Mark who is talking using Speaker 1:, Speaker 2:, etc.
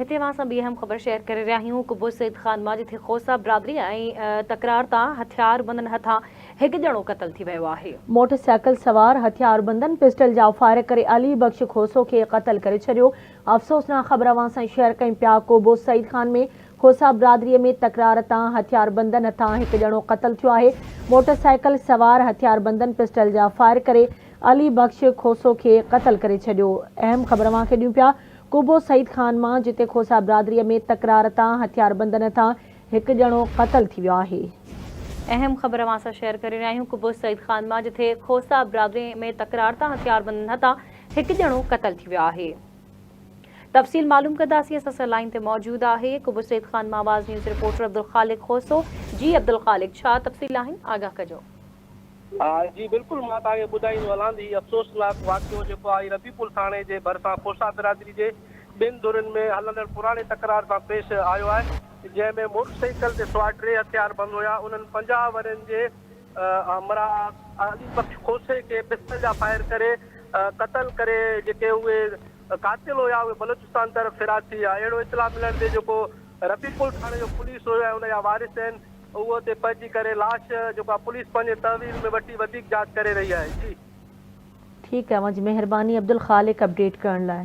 Speaker 1: هتي اوهان سان ٻي اهم خبر شيئر ڪري رهيا آهيون قبو سيد خان مان جتي کوسا برادري ۽ تڪرار تان هٿياربندن هٿان هڪ ڄڻو قتل ٿي ويو آهي.
Speaker 2: موٽر سائيڪل سوار هٿياربندن پسٽل جا فائر ڪري علي بخش کوسو کي قتل ڪري ڇڏيو. افسوسناڪ خبر اوهان سان شيئر ڪيون پيا قبو سعيد خان ۾ کوسا برادري ۾ تڪرار تان هٿياربندن هٿان هڪ ڄڻو قتل ٿيو آهي. موٽر سائيڪل سوار هٿياربندن پسٽل جا فائر ڪري علي بخش کوسو کي قتل ڪري ڇڏيو. اهم خبر اوهان کي ڏيون پيا قبو سعيد خان مان جتي کوسا برادري ۾ تڪرار تان هٿياربندن هٿان هڪ ڄڻو قتل ٿي ويو آهي.
Speaker 1: اهم خبر اوهان سان شيئر ڪري رهيا آهيون قبو سعيد خان مان جتي کوسا برادري ۾ تڪرار تان هٿياربندن هٿان هڪ ڄڻو قتل ٿي ويو آهي. تفصيل معلوم ڪنداسين اسان سان لائين تي موجود آهي قبو سعيد خان مان آواز نيوز رپورٽر عبدالخالق کوسو جي عبدالخالق ڇا تفصيل آهن آگاهه ڪجو.
Speaker 3: جي بلڪل مان توهان کي ٻڌائيندو هلان ته هي افسوسناڪ واقعو جيڪو آهي ربي پل ٿاڻي جي ڀرسان کوسا برادري جي ٻن ڌرين ۾ هلندڙ پراڻي تڪرار تان پيش آيو آهي جنهن ۾ موٽر سائيڪل تي سوار ٽي هٿياربند هيا انهن 50 ورهين جي همراهه علي بخش کوسي کي پسٽل جا فائر ڪري قتل ڪري جيڪي اهي قاتل هيا اهي بلوچستان طرف فرار ٿي ويا اهڙو اطلاع ملڻ تي جيڪو ربي پل ٿاڻي جو پوليس هيو ۽ ان جا وارث آهن اهو اتي پهچي ڪري لاش جيڪو آهي پوليس پنهنجي تحويل ۾ وٺي وڌيڪ جاچ ڪري رهي آهي جي.
Speaker 2: ٺيڪ آهي اوهان جي مهرباني عبدالخالق اپڊيٽ ڪرڻ لاء.